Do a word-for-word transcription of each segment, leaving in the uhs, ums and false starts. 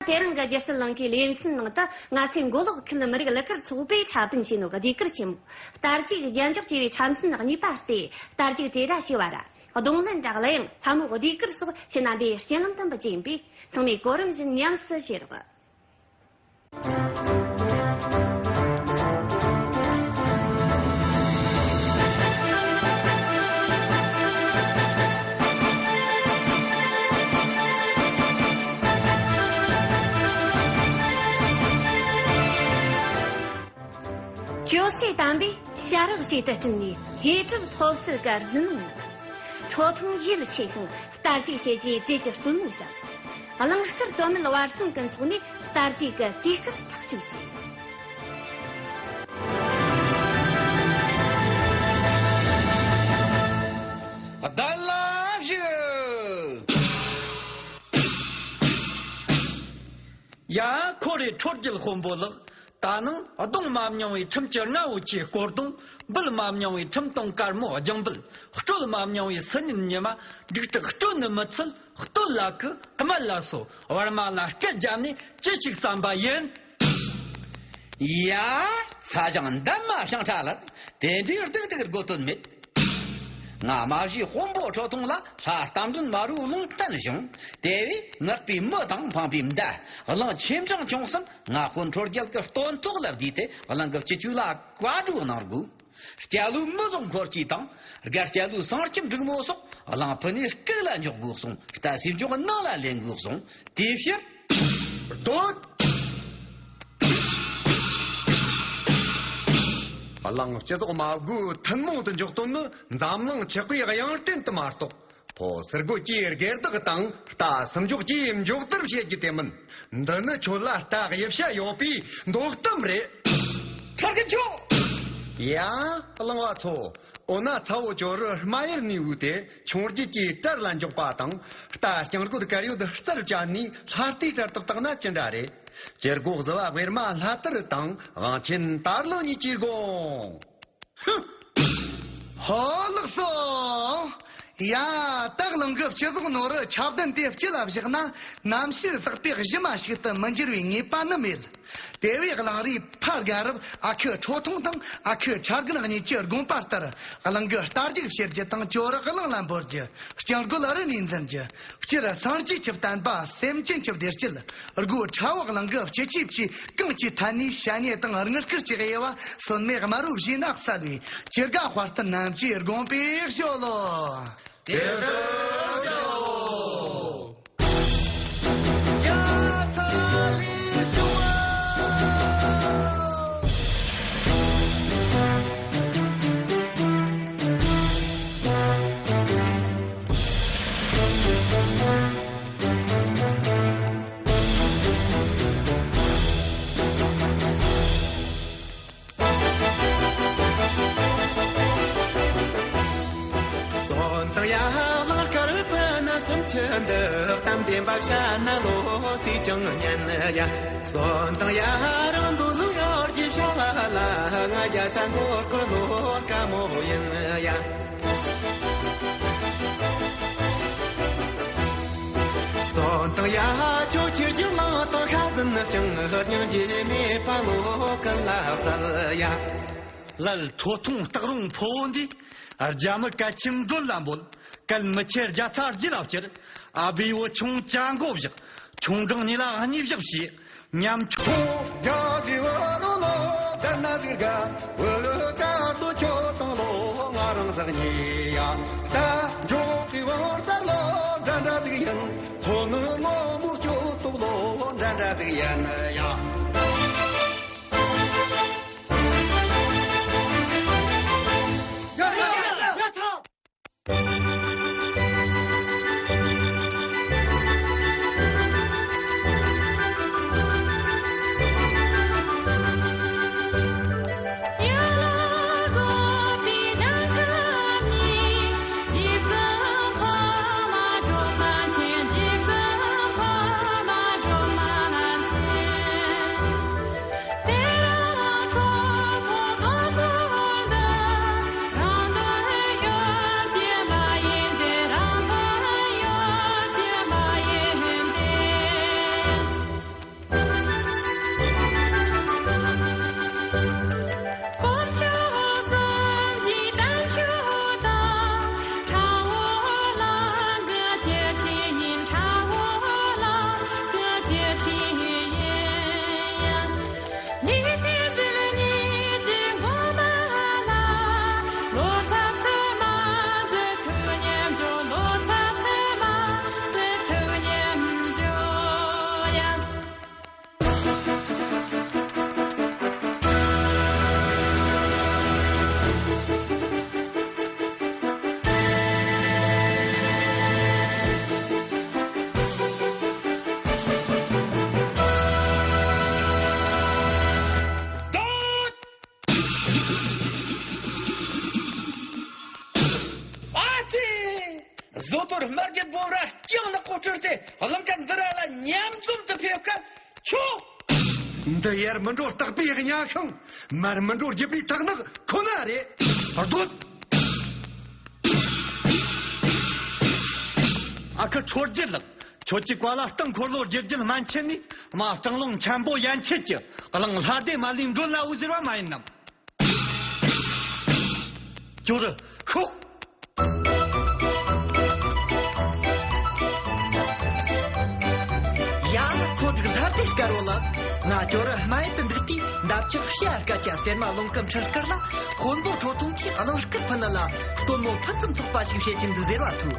དེ་རིང་གི་སྒྱུ་རྩལ་རླུང་གི་ལེ་ཚན་ནང་དུ། ང་ཚོས་མགོ་ལོག་ཁུལ་མི་རིགས་གླུ་གར་ཚོགས་པས་འཁྲབ་སྟོན་བྱས་ནོ་གི་ཟློས་གར་ཆེན་མོ། རྟ་རྒྱུག་རྒྱན་འཇོག་ཅེས་པའི་འཁྲབ་ཚན་གཉིས་པ་སྟེ། རྟ་རྒྱུག་བྲེལ་བྲ་ཞེས་པ་ར། རྡུང་ལེན་ར། གླུ་དབྱངས། ལྷ་མོ། ཟློས་གར་སོགས་ཁྱེད་རྣམ་པས་རྐྱེན་ལམ་དུ་འབུལ་རྒྱུ་ཡིན་པས། ཚང་མས་གོ་རིམ་བཞིན་ཉམས་སུ་བཞེས་རོགས། ཇོ་སྲས་དམ་པས་ཞལ་རག་བྱེད་དུ་སྤྲིན་ནས་ཧེ་གྲུབ་ཐོབ་སྲིད་གར་འཛིན་ནོ། ཁྲོ་ཐུང་ཡིད་ཆེས་ཤིང་རྟ་རྒྱུག་བྱེད་རྒྱུའི་བྲེལ་གྱི་སྟོན་མོ་བཞག། གླིང་ཤར་སྟོད་སྨད་བར་གསུམ་གྱི་ཚོགས་ནས་རྟ་རྒྱུག་གི་དུས་སྐར་ཐག་གཅོད་བྱས། བདག་ལ་བཞུགས། ཡ། ཁོ་རེ་ཁྲོ་རྒྱལ་དཔོན་པོ་ལགས། ད་ནངས་གདོང་མ་མྱོང་བའི་ཁྲིམས་ཀྱི་རྔ་བོ་ཆེའི་སྐོར་གདོང་། འབུལ་མ་མྱོང་བའི་ཁྲིམས་དང་དཀར་མོ་རྒྱང་འབུལ། སྤྲོད་མ་མྱོང་བའི་སུན་ཉིན་ཉི་མ། འབྲུག་གྲགས་སྤྲོད་ནི་མི་ཚུད། སྟོད་ལ་ཁུ། སྨད་ལ་སོ། བར་མ་ལ་སྐད་བརྒྱབ་ནས་ཅི་ཞིག་བསམ་པ་ཡིན། ཡ། ས་ཞིང་འདབ་མ་ཞིང་ཁྲ་ལ། དེ་འདྲའི་སྡུག་སྡུག་དགོས་དོན་མེད། ང་མ་གཞི་དཔོན་པོ་ཁྲོ་ཐུང་ལ་ལྷ་རྟ་མགྲིན་མ་རུ་ལུང་བསྟན་བྱུང་། དེ་བས་ངག་པའི་མི་དང་འཕངས་པའི་མདའ། གླིང་ཆེ་འབྲིང་ཆུང་གསུམ་ང་དཔོན་ཁྲོ་རྒྱལ་གྱི་སྟོན་ཐོག་ལ་བསྡུས་ཏེ། གླིང་གི་སྤྱི་གཅོད་ལ་བཀའ་བགྲོ་གནང་དགོས། སྐྱ་ལོའི་མི་བཟང་འཁོར་གྱིས་དང་། སྒར་སྐྱ་ལོའི་གསང་ཁྱིམ་འབྲུག་མོ་སོགས། གླིང་ཕུ་ནས་སྐུག་ལ་འཇོག་དགོས་གསུངས། རྟ་སེམས་ཅུང་ནང་ལ་ལེན་དགོས་གསུངས། དེའི་ཕྱིར། སྡོད། གླིང་སྤྱི་ཚོགས་མ་དགོས་ཐུན་མོང་དུ་འཇོག་དོན་ནི་འཛམ་གླིང་ཆགས་པའི་དབྱངས་ལྡན་དུ་མ་གཏོགས། ཕོ་གསར་རྒོད་ཀྱིས་སྒེར་བདག་དང་རྟ་སུམ་འཇོག་ཀྱིས་མགྱོགས་དར་བྱེད་རྒྱུ་དེ་མིན། འདི་ནི་ཁྱོད་ལ་རྟ་གཡུ་བྱ་ཡོད་པའི་འདོད་གཏམ་རེད། ཁྲ་རྒན་ཁྱོད། ཡ། གླིང་བ་ཚོ། འོ་ན་ཚ་བོ་ཇོ་རུ་རྨ་ཡུལ་ནས་བུད་དེ་ཆུང་རྒྱལ་གྱི་གྲལ་ལ་འཇོག་པ་དང་། རྟ་རྐྱང་རྒོད་དཀར་ཡོལ་རྩར་བཅད་ནས་ལྷ་རྟའི་གྲལ་དུ་བཏགས་ན་ཅི་འདྲ་རེད། ཅི་གོ་གཟུ་བ་བེར་མ་ལྷ་དར་དང་དབང་ཆེན་དར་ལོ་གཉིས་ཀྱི་དགོངས། ཧོ། ལགས་སོ། ཡ། ད་གླིང་གི་སྤྱི་ཚོགས་ནོར་ཁྱབ་ལྡན་དེ་སྤྱི་ལ་བཞག་ན། གནམ་གཤིས་ཟགས་པའི་གཞི་མ་ཞིག་ཏུ་མི་འགྱུར་བའི་ངེས་པ་ནི་མེད། དེ་བས་གླིང་རིས་ཕ་རྒན་རབས་ཨ་ཁུ་ཁྲོ་ཐུང་དང་ཨ་ཁུ་ཁྲ་རྒན་གཉིས་ཀྱི་དགོངས་པ་ལྟར། གླིང་གི་རྟ་རྒྱུག་བྱེད་རྒྱུ་དང་ཇོ་རུ་གླིང་ལ་འབོད་རྒྱུ། རྐྱང་རྒོད་རི་ནས་འཛིན་རྒྱུ། སྤྱིར་སངས་རྒྱས་ཀྱི་བསྟན་པ་སེམས་ཅན་གྱི་བདེ་སྐྱིད། སྒོ་ཁྲ་བོ་གླིང་གི་སྤྱི་ཆོས་བཅས་གང་ཅིའི་ཐད་ནས་ཞ་ཉེ་དང་དངུལ་སྐར་གྱི་དབྱེ་བ་སོན་མེད་དམར་རོ་བཞིན་ན་གསལ་བས། ཇི་དགའ་དཔལ་ལྡན་རྣམས་ཀྱིས་དགོངས་པའི་ཞུ་ལོ། དེ་ལྟར་ཞུ། སོན་དང་ཡ་གླིང་དཀར་སྤུན་ན་སུམ་ཅུ་འདི། གཏམ་བདེན་པ་བཤད་ན་ལོ་སུས་ཀྱང་ཉན་ཡ། སོན་དང་ཡ་རང་འདོད་ལུགས་ཡོད་ཀྱི་བྱ་བ་ལ། ང་རྒྱལ་ཚ་མགོ་སྐོར་ལོ་དཀའ་མོ་ཡིན་ཡ། སོན་དང་ཡ་ཁྱོད་ཁྱེར་རྒྱུ་མང་དང་ཤ་ཟིན་ཀྱང་། སྙིང་རྗེ་མེད་པ་ལོ་ཀུན་ལ་གསལ་ཡ། ལལ་ཁྲོ་ཐུང་སྟག་རོང་ཕོ་བོ་འདིས། རྒྱ་མི་གལ་ཆེན་མགྲོན་ལ་འབོད། གལ་མི་ཆེ་རྒྱ་ཚ་རྗེས་ལ་བསྐྱུར། ཨ་བེའི་བུ་ཆུང་ཅ་མགོ་བཞག། ཆུང་འབྲིང་གཉིས་ལ་གཉིས་བཞག་བྱས། ཉམ་ཆུང་། རྒྱ་ཟི་བ་རོ་ལོ་དར་ན་ཟིག་དགའ། བུ་ལུ་ཀ་ཏོ་ཁྱོད་དང་ལོ་ང་རང་ཟག་ཉེ་ཡ། ད་འཇོག་གི་བར་དར་ལོ་འདྲ་འདྲ་ཟིག་ཡིན། ཚོ་ནུ་ངོ་མུར་ཁྱོད་ཏོག་ལོ་འདྲ་འདྲ་ཟིག་ཡིན་ཡ། མཉམ་འཛོམས་དུ་ཕེབས་ཁ་ཆོག་འདི་ཡར་མི་འགྲོ་རྟག་པའི་གཉའ་ཤིང་། མར་མི་འགྲོ་རྒྱུ་པའི་དག་ནག་ཁོ་ན་རེད། རྡོ། ཨ་ཁུ་ཁྲོ་རྒྱལ་ལགས། ཁྱོད་ཀྱི་བཀའ་ལ་སྟེང་འཁོར་ལོ་རྒྱལ་རྒྱལ་སྨན་ཆེན་ནས་མ་སྤྲང་ལུང་འཁྱམ་པོ་ཡན་ཆད་ཀྱི་གླིང་ལྷ་སྡེ་མ་ལུས་མགྲོན་ལ་འུ་ཟེར་བ་མ་ཡིན་ནམ། ཅོ་རི་ཤོག་ཡ། ཚོ་སྒྲིག་ལྷ་སྡེ་དཀར་བོ་ལགས། ང་ཅོ་རི་སྨན་ཡུལ་དུ་འདུག་དུས་འདབ་ཆགས་ཤ་དཀར་ཆ་སེར་མ་རླུང་སྐམ་ཁྲི་དཀར་ལ། དཔོན་པོ་ཁྲོ་ཐུང་གིས་གླིང་དཀར་ཕུ་ནུ་ལ་སྟོན་མོ་ཕུན་སུམ་ཚོགས་པ་ཞིག་བྱེད་ཀྱིན་འདུག་ཟེར་བ་ཐོས།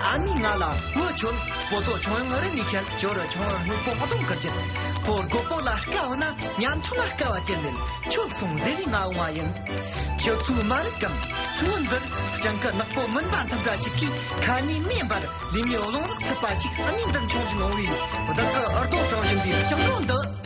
ཨ་མས་ང་ལ་བུ་ཁྱོད་སྤོ་ཏོ་ཆུང་ཡང་རི་ནས་ཆད། ཅོ་རི་ཆུང་ཡང་སྨུག་པོ་གདོང་གིས་བརྒྱན། ཕོ་རྒོད་པོ་ལ་དཀའ་བ་ན་ཉམ་ཆུང་ལ་དཀའ་བ་ཅི་མེད། ཁྱོད་སོང་ཟེར་རེ་ང་འོང་བ་ཡིན། ཁྱོད་ཚོའི་མ་རིག་གམ། ཁྱོད་འདིར་སྤྱང་ཀི་ནག་པོ་མུན་པ་འཐུམ་འདྲ་ཞིག་གིས་ཁ་ནས་མེ་འབར། ལུས་ནས་རླུང་རགས་ཚུད་པ་ཞིག་གནས་འདིར་མཆོང་བཞིན་འོང་བས། བདག་གི་འུར་རྡོ་སྐྲངས་བཞིན་པའི་སྤྱང་གྲུང་འདི།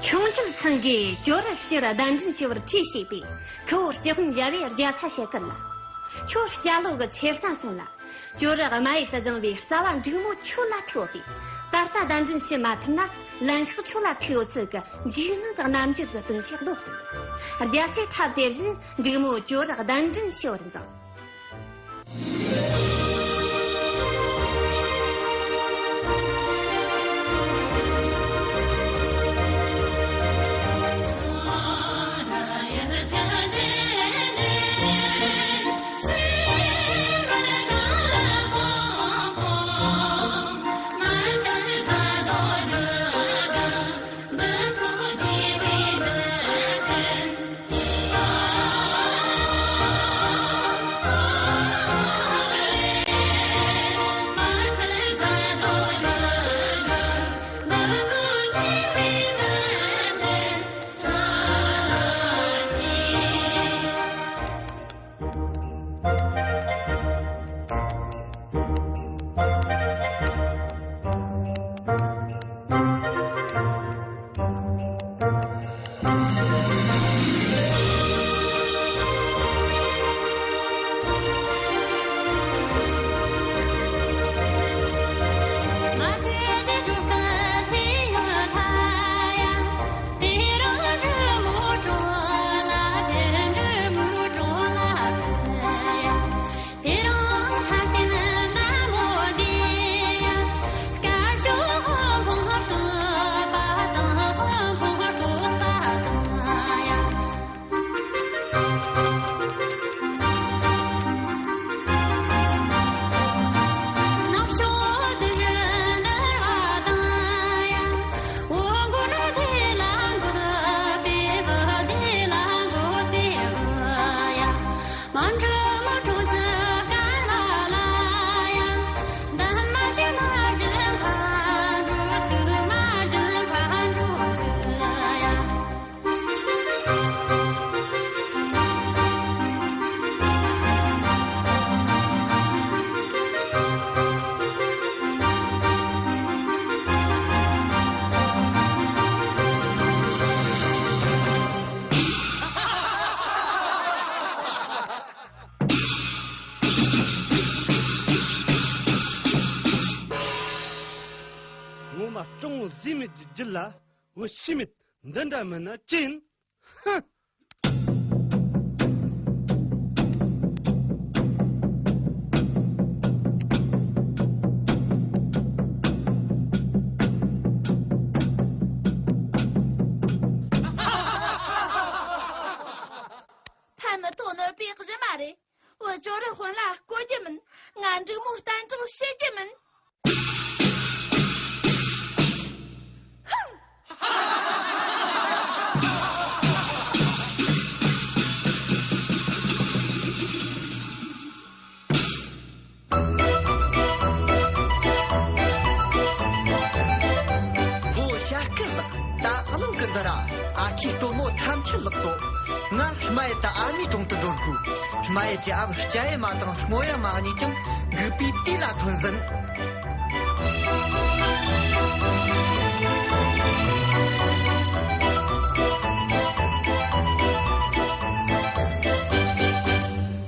ཆུང་བྱིས་ཚང་གིས་ཅོ་རི་ཕྱིར་གདན་འདྲེན་ཞུ་བར་གྲོས་བྱས་པས། ཁུ་བོ་སྤྱི་དཔོན་རྒྱལ་བོས་རྒྱལ་ས་ཞལ་དཀར་ལ། ཁྱོད་སྐྱ་ལོ་གི་ཆེར་ས་སོང་ལ། ཅོ་རི་རྨ་ཡུལ་དུ་བཞེངས་པའི་རྩ་བ་འབྲུག་མོ་ཁྱོད་ལ་ཐུག་ཡོད་པས། ད་ལྟ་གདན་འདྲེན་ཞུ་མ་ཐུབ་ན་ལན་ཁག་ཁྱོད་ལ་ཐུག་ཡོད་ཚུལ་གྱི་འཇིགས་སྣང་གི་རྣམ་འགྱུར་ཟིག་བཏོན་ཞིག་ལོག་དུ། རྒྱལ་སྲས་ཐབས་དེ་བཞིན་འབྲུག་མོ་ཅོ་རི་གདན་འདྲེན་ཞུ་བར་འཛིན། ངོ་མ་སྤྲང་བོ་བཟོས་མེད་ཀྱི་རྒྱུད་ལ་བུ་ཤེས་མེད་འདི་འདྲ་མིན་ན་ཅི་ཡིན། ཧུ། དོ་ནོ་པའི་གཞི་མ་རེད། འུ་ཅོ་རི་དཔོན་ལ་བསྐོ་རྒྱུ་མིན། ང་འབྲུག་མོ་གཏན་གྲོགས་བྱེད་རྒྱུ་མིན། ཧོ་ཤ་སྐུ་ལགས། ད་གླིང་གི་འདི་ར་ཨ་ཁུའི་སྟོན་མོ་ཐམས་ཅད་ལགས་སོ། ང་རྨ་ཡུལ་དུ་ཨ་མའི་དྲུང་དུ་འགྲོ་དགོས། རྨ་ཡུལ་གྱི་ཨ་བ་སྐྱ་ཡེ་མ་དང་སྔོ་ཡེ་མ་གཉིས་ཀྱང་སྒུག་པའི་དུས་ལ་ཐོན་ཟིན།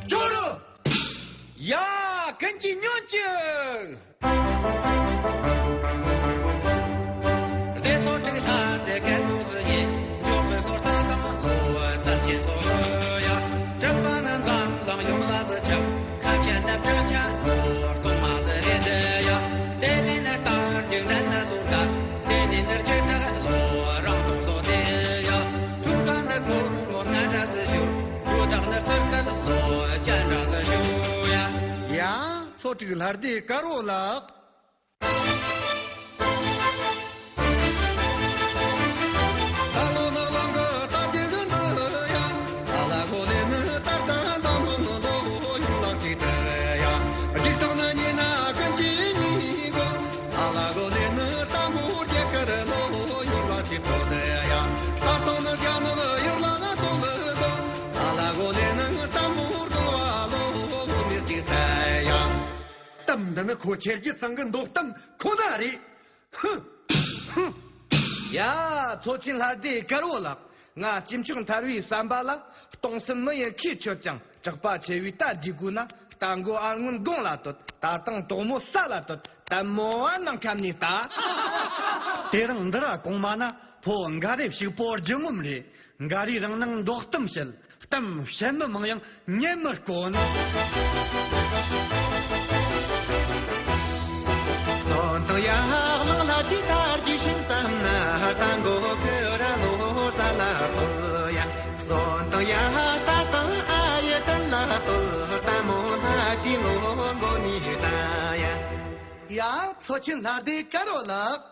ཇོ་རུ། ཡ། ཀུན་གྱིས་ཉོན་ཅིག། སྡེ་ཚོ་དྲུག་ས་དེ་གན་མོ་ཟི་ཡིན། འཇོག་གི་སོ་རྟ་དང་ལོ་བཙན་ཆེན་སོ་ཡ། དྲག་པ་ན་འཛམ་གླིང་ཡོངས་ལ་ཟི་ཆགས། ཁ་ཆེན་ནབ་དྲག་ཆ་ལོ་གཏོང་མ་ཟི་རེད་ཡ། དེ་ནི་ནི་རྟ་རྒྱུག་འགྲན་ན་སོ་ད། དེ་ནི་ནི་རྒྱུ་དག་ལོ་རང་གཏོང་སོ་དེ་ཡ། ཁྲུ་ཀ་ནི་ཁོ་རུ་ང་འདྲ་ཟི་ཞུ། ཁྲུ་དག་ནི་ཚུར་གལ་ལོ་ཅན་འདྲ་ཟི་ཞུ་ཡ། ཡ། ཚོ་དྲུག་ལྷ་སྡེ་དཀར་བོ་ལགས། གཏམ་འདི་ནི་ཁོ་ཆེར་རྒྱུ་ཚང་གི་འདོག་གཏམ་ཁོ་ན་རེད། ཧུ། ཧུ། ཡ། མཚོ་ཆེན་ལྷ་སྡེ་དཀར་བོ་ལགས། ང་སྐྱིད་མཆོག་མཐར་བའི་བསམ་པ་ལ། སྟོང་སེམས་མི་ཡི་ཁྱི་ཁྱོད་ཀྱང་། དྲེགས་པ་ཆེ་བའི་རྟ་རྒྱུག་དགོས་ན། རྟ་མགོ་ཨ་སྔོན་དགུང་ལ་བསྟོད། རྟ་དང་དོག་མོ་ས་ལ་བསྟོད། དལ་མོ་བ་ནང་ཁམས་ནས་ལྟ། དེ་རིང་འདི་ར་གོང་མ་ན་ཕོ་འགའ་རེ་ཕྱུག་པོ་རྒྱུ་ངོམ་རེད། འགའ་རེ་རང་ནང་འདོག་གཏམ་བཤད། གཏམ་བཤད་མི་མང་ཡང་ཉན་མི་དཀོན། སོན་དང་ཡ་གླང་ལ་དེ་ལྟར་གྱི་ཤིང་བསམ་ན། རྟ་མགོ་ཁུ་ར་ལོ་རྩ་ལ་ཕུལ་ཡ། སོན་དང་ཡ་རྟ་དང་ཨ་ཡེ་ཏན་ལ་བསྟོད། རྟ་མོ་ལྷ་དེ་ལོ་མགོ་ནས་བལྟ་ཡ། ཡ། མཚོ་ཆེན་ལྷ་སྡེ་དཀར་བོ་ལགས།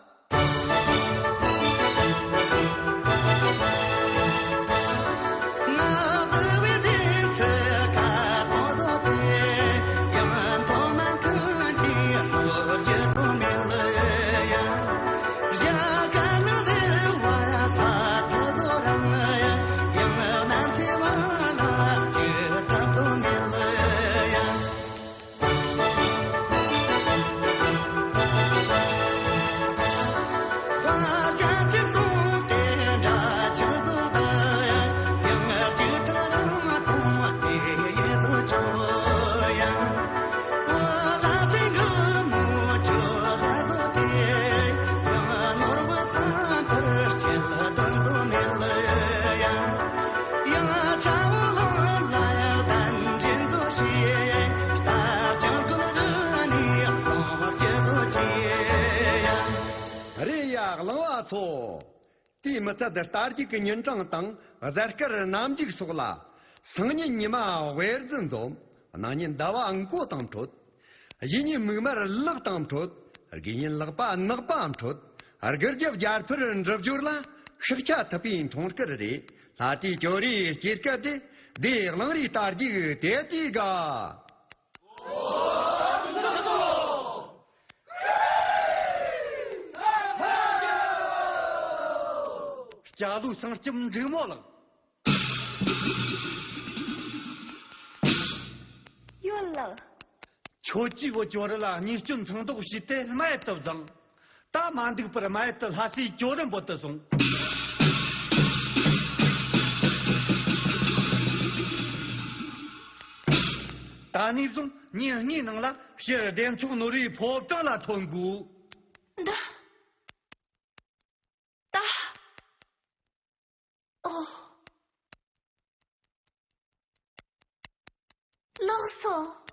རེད་ཡ་གླང་བ་ཚོ། དེའི་མི་ཚད་རྟ་རྒྱུག་གི་ཉིན་གྲངས་དང་གཟའ་སྐར་གནམ་རྒྱུག་སོགས་ལ། སང་ཉིན་ཉི་མ་དབུ་རྫི་འཛོམས། གནངས་ཉིན་ཟླ་བ་མགོ་དང་འཕྲོད། གཞེས་ཉིན་མིག་དམར་ལག་དང་འཕྲོད། དགུན་ཉིན་ལག་པ་ནག་པ་འཕྲོད། དགུ་བརྒྱ་བརྒྱ་འཕུར་འགྲུབ་སྦྱོར་ལ་ཤུགས་ཆ་ཐུབ་པའི་འཁྲུངས་སྐར་རེད། ལྷ་སྡེ་ཇོ་རུའི་སྐྱེས་སྐར་དེ་སྡེ་གླང་རིའི་རྟ་རྒྱུག་དེ་དུས་དགའ། སྐྱ་ལོའི་སྲང་སྐྱོབ་འབྲུག་མོ་ལགས། ཡོད་ལགས། ཁྱོད་ཀྱིས་བུ་ཇོ་རུ་ལ་གཉེན་སྐྱོན་མཚང་འདོགས་བྱས་ཏེ་རྨ་ཡུལ་དུ་བརྫངས། ད་མ་འདུག་པར་རྨ་ཡུལ་དུ་ལྷ་སའི་ཇོ་རུ་འབོད་དུ་སོང་། ད་ནས་བཟུང་ཉིན་གཉིས་ནང་ལ་ཕྱིར་བདེ་མཆོག་ནོར་བུའི་ཕོ་བྲང་ལ་ཐོན་དགོས། འདི། ད། ཨོ། ལགས་སོ།